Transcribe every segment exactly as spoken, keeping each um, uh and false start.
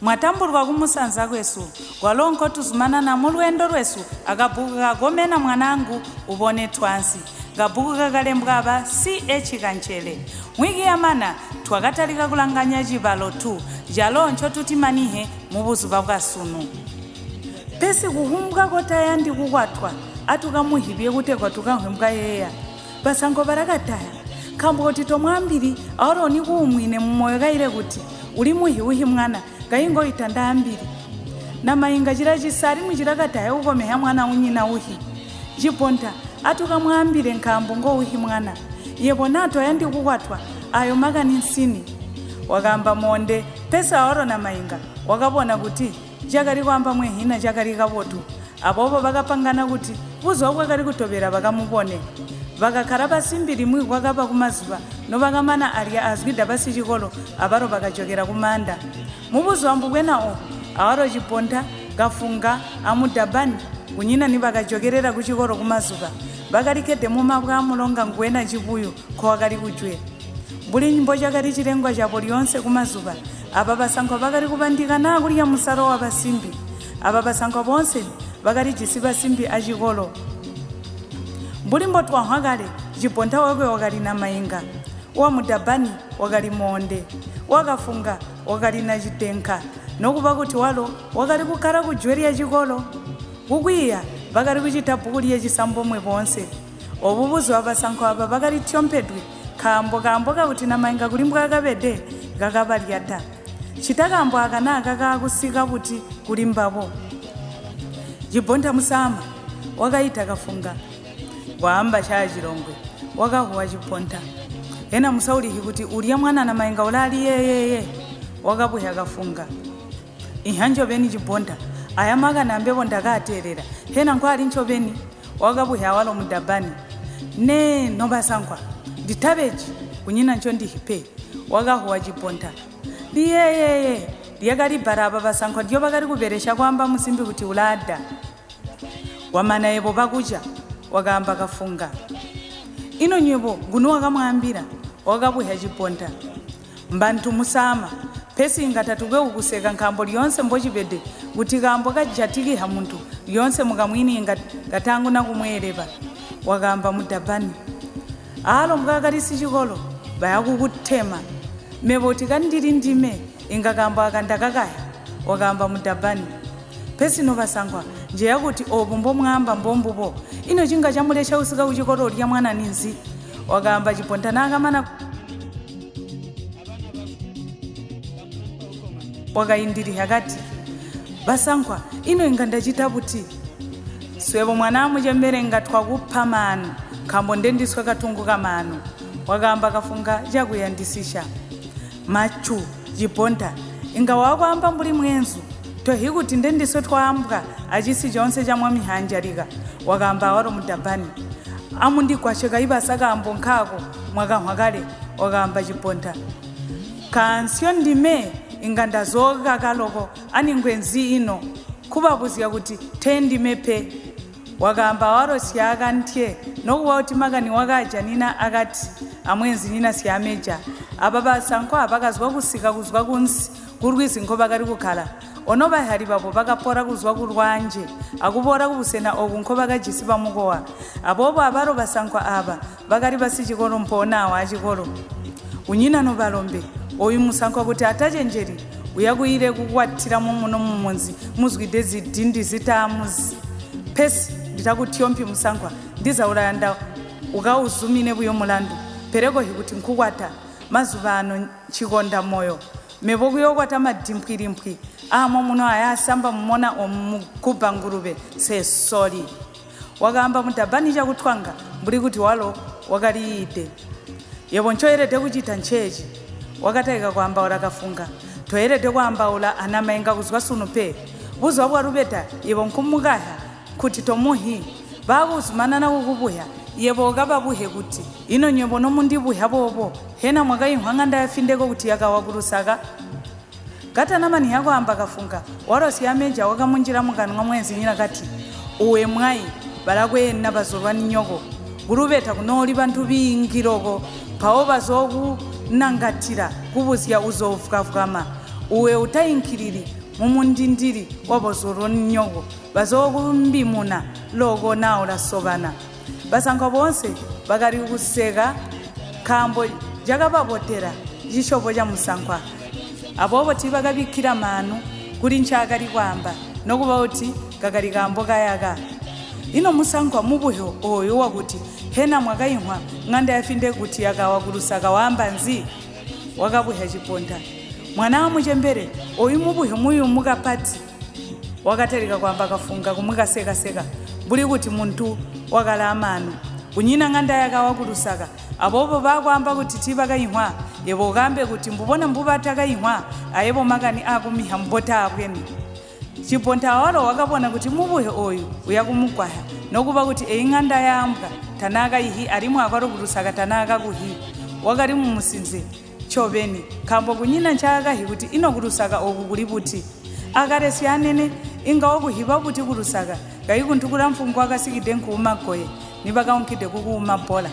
Mwatambulwa kumusanza kwesu, walo nkotuzumana na mu lwendo lwesu, akabuku kagomena mwanangu, ubone twansi. Kabuku kakalembwa ŵa C H Kanchere. Wiki yamana, twakatalika kulanganya chibalo tu, chalo ncho tutimanihe mu buzuŵa bwa sunu. Pesi kuhumbwa kotaya ndi kukwatwa, atukamuhipye kutegwa tukankhwe mbwayeya. Ŵasankho ŵarakataya, kambo kuti tomwambiri, aoro ni kuumwine mu moyo kayire kuti, uli muhi uhi mwana, kayingo yitanda ambiri. Na mayinga chira chisari mwichirakataya kukomeha mwana unyina uhi. Chiponta, atukamwambire nkambo ngo uhi mwana. Yepo nato yandi kukwatwa, ayo makani nsini. Wakamba monde, pesa oro na mayinga, wakabona kuti chakali kwamba mwehina chakali kabotu. Apopo ŵakapangana kuti, buzo wakakali kutobera ŵakamupone. Ŵakakhara pa simbi limwe kwakapa ku mazuŵa, no ŵakamana alya azgwida pasi chikolo, aparo ŵakajokera ku manda. Mu buzo ambubwena uwu, awaro Chiponta, Kafunga, amudabani, kunyina ni ŵakajokerera ku chikolo ku mazuŵa. Ŵakalikhede mu mabwa mulonga ngwena chipuyu, kho wakali kujwe. Mbuli nyimbo chakali chilengwa chapo lyonse ku mazuŵa, apa ŵasankho ŵakali kupandika na kulya musaro wa ŵasimbi, apa ŵasankho bonse ŵakali jisi ŵasimbi a chikolo. Mbuli mbo twahwa kale, Chiponta wakwe wakali na mayinga, wa mudabani wakali monde, wa kafunga wakali na chitenkha, nokupa kuti walo wakali kukara kujwerya chikolo. Kukwiya, ŵakali kuchita buku lye chisambomwe bonse. Ubu buzo ŵasankho apa ŵakali tyompedwe, kambo kambo kakuti na mayinga kulimbwa kaŵede kakapa lyata. Chitakambo aka naka kakusika kuti kulimbapo. Chiponta musama, wakayita kafunga. Wamba cha chilongwe, wakahuwa Chiponta. Ena musaulihi kuti ulya mwana na mayinga ulali yeyeye, wakapuhya kafunga. Inha nchopeni Chiponta, aya maka nambepo ndakaterera, hena nkhwali nchopeni, wakapuhya walo mudabani. Ne, no ŵasankwa, ndithaŵeji, kunyina ncho ndihipe, wakahuwa Chiponta. Liyeyeye, lyakali baraba ŵasankwa ndyo ŵakali kuŵeresha kwamba musimbi kuti ulada. Wamana yepo pakucha, wakamba kafunga. Ino nyepo ngunu wakamwambira, wakapuhya Chiponta. Mbantu musama, pesi ingatatuke ukuseka nkhambo lyonse mbo chipede kuti kambo kajatiki ha munthu lyonse mukamwini inga katangu na kumwerepa, wakamba mudabani. Alo mukakali si chikolo, ŵayakukuthema. Mepo tikandili ndime, inga kambo aka ndakakaya, wakamba mudabani. Pesi no ŵasankwa, nje yakuti opo mbo mwamba mbombupo, ino chinga chamulecha usika ku chikolo ulya mwana ninzi? Wakamba Chiponta na akamana. Wakayindiri hakati, ŵasankwa, ino inga ndachita kuti? Swepo mwanamu chembere nga twakupha mano, kambo nde ndiswe katungu ka mano, wakamba kafunga chakuyandisisha. Machu, Chiponta, inga wakwamba mbuli mwenzu, tohi kuti nde ndiswe twambwa achisi chonse cha mwa mihanjalika, wakamba waro mudabani. Amu ndikwashe kayiŵasa kambo nkhako mwakanhwa kale, wakamba Chiponta. Kansyo ndime inga ndazoka kaloko ani ngwenzi ino, kuŵapuzga kuti the ndime pe. Wakamba waro syaka nthye, nokuwa kuti makani wakaja nina akati, amwenzi nina syameja. Apa ŵasankwa ŵakazgwa kusika kuzgwa kunsi, kurwizi nkho ŵakali kukhara. Ono ŵahali ŵapo ŵakapora kuzgwa ku lwanje, akupora ku busena uku nkho ŵakajisi ŵamukowa. Apopo aŵaro ŵasankwa aŵa, ŵakali ŵasichikolo mponawo achikolo. Unyina no ŵarombe, uyu musankho kuti atachenjeri, uyakuyire kukwathira muno mu munzi, muzgwide zidindi zitamuzi. Pesi, nditakuthyompi musankho, ndizauranda ukauzumine uyo mulandu, pereko hikuti nkukwata, mazuŵa ano nchikonda moyo. Mepo kuyokwata madimpwilimpwi, amo muno ayasamba mumona omu mukuba ngurube, sesoli. Wakamba mudabani chakutwanga, mbuli kuti walo wakali ide. Yepo nchoyerede kuchita nchechi, wakatayika kwambaula kafunga. Toyerede kwambaula anamayi ngakuzgwa sunu pe. Buzwa bwa lubeta, yepo nkhumukaya, kuti tomuhi, ŵakuzumanana kukupuhya, yepo ukaŵapuhye kuti, ino nyepo nomundipuhya popo, hena mwakayinkhwa ng'anda ya findeko kuti yakawa ku lusaka? Katanamani yakwamba kafunga, walosi ya meja wakamunjira mu kanwa mwenzi nyina kati, uwe mwayi, ŵalakweni na ŵazorwani nyoko. Guluveta kunoli ŵanthu ŵingi loko, mphawo ŵazokunangatira kubuzga uzo uvukavukama. Uwe utayingiriri mu mundindiri wa bozoro nyoko, bazokumbimuna loko nawo lasoŵana. Ŵasankho wose ŵakali kuseka kambo jakaŵabotera chishopo cha musankho. Apopo tiŵakaŵikira mano kuli nchakali kwamba, nokuŵa kuti kakali kambo kayaka. Ino musankho mubuhe oyu wakuti hena mwakayimwa ng'anda ya findekuti yakawa ku Lusaka wamba nzi? Wakabuhya chiponda. Mwana wa muchembere, oyu mubuhe muyu mukapati. Wakatarika kwamba kafunga kumwe kasekaseka, mbuli kuti munthu wakala amano. Kunyina ng'anda yakawa ku Lusaka, apopo ŵakwamba kuti tiŵa kayinkhwa, yepo ukambe kuti mbubona mbuŵa takayinkhwa, ayepo makani akumiha mbota abwene. Chiponta waro wakapona kuti mubuhe oyu uyakumugwahya, nokuba kuti eyi ng'anda yambwa tanaka yihi alimwe akwaro ku Lusaka tanaka kuhi, wakali mu musinze. Chobeni, kambo kunyina nchakahi kuti ino ku Lusaka oku kuli buti. Akare si anene, inga wakuhiŵa kuti ku Lusaka kayi kunthukura mfungu wakasikide nkuwuma goye, ni ŵakawunkide kukuwuma bola.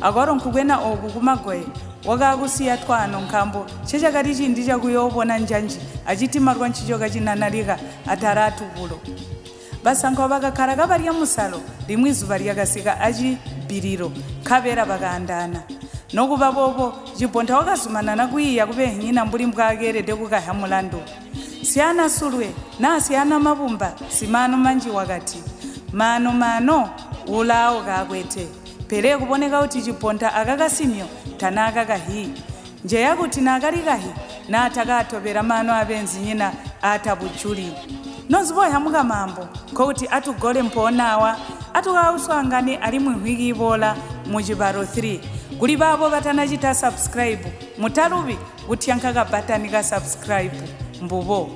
Akwaro nkukwena oku ku magoye, wakakusiya twano nkambo chechakati chindi chakuyowona njanji achiti marwa nchicho kachinanalika ataratu kulo. Ŵasankho ŵakakhara kaŵarya musalo limwe zuŵa lyakasika achi biliro, nkhaŵera ŵakaandana. Nokuŵa popo, Chiponta wakazumana na kwiya kuŵenyina mbuli mbwake ghede kukahya mulandu. Syana Sulwe na Syana Mabumba simano manji wakati, mano mano, ulawo kakwete. Pele kuponeka kuti Chiponta akakasimyo tanaka kahi. Nje yakuti nakali kahi, natakatoŵera mano aŵenzi nyina ata bujuli. Nozgoya muka mambo, nkhokuti atugole mponawa, atukawuswangani ali mwinhwiki ibola mu chibaro three. Kuli babo batanachita subscribe, mutalubi kutyanka kabatani ka subscribe. Mbubo.